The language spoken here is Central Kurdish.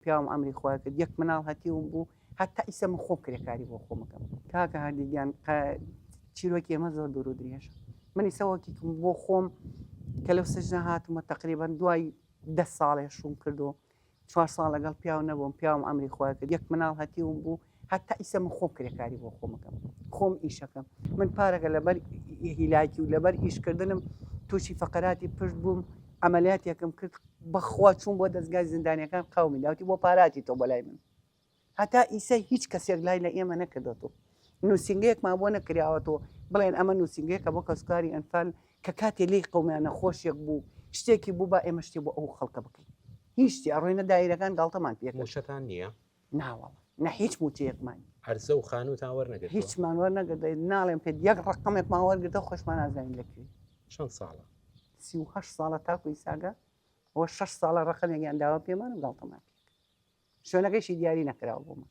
پیاوم ئەمری خوای کرد یەک مناڵ هەتیوم بوو هەتا ئیسە من خۆم کرێکاری بۆ خۆمەکەم کاکە هەردی گیان چیرۆکی ئێمە زۆر دوور و درێژە من ئیسە وەکیکم بۆ خۆم کە لەو سجنە هاتمە تقریبا دوای دە ساڵێ شوم کردو چوار ساڵ لەگەڵ پیاو نەبووم پیاوم ئەمری خوای کرد یەک مناڵ هەتیوم بوو هەتا ئیسە من خۆم کرێکاری بۆ خۆمەکەم خۆم ئیشەکەم من پارەکە لەبەر هیلاکی و لەبەر ئیشکردنم تووشی فەقەراتی پشت بووم عەمەلیاتێکم کرد بەخوا چووم بۆ دەزگای زیندانیەکان قاومی داوتی بۆ پاراتی تۆ بەلای من هەتا ئیسە هیچ کەسێک لای لە ئێمە نەکردێتەوە نووسینگەیەکمان بۆ نەکراوەتەوە بڵێن ئەمە نووسینگەیەکە بۆ کەسوکاری ئەنفال کە کاتێ لێی قەومیان نەخۆشیەک بوو شتێکی بوو با ئێمە شتێ بۆ ئەو خەڵکە بکەین هیچ شتێ ئەڕۆینە دایرەکان گاڵتەمان پێکرد مووچەتان نییە؟ ناوەڵا نە هیچ مووچەیەکمان نییە. عەرزە و خانووتان وەرنەگرتووە؟ هیچمان وەرنەگرتووە ناڵێم پێت یەک ڕەقەمێکمان وەرگرتەوە خۆشمان نازانین لە کوێ. چەند ساڵە؟ 38 ساڵە تاکو ئیساگە ئەوە شەش ساڵە ڕەقەمێکیان داوە پێمان و گاڵتەمان پێکرد شوێنەکەیشی دیاری نەکراوە بۆمان.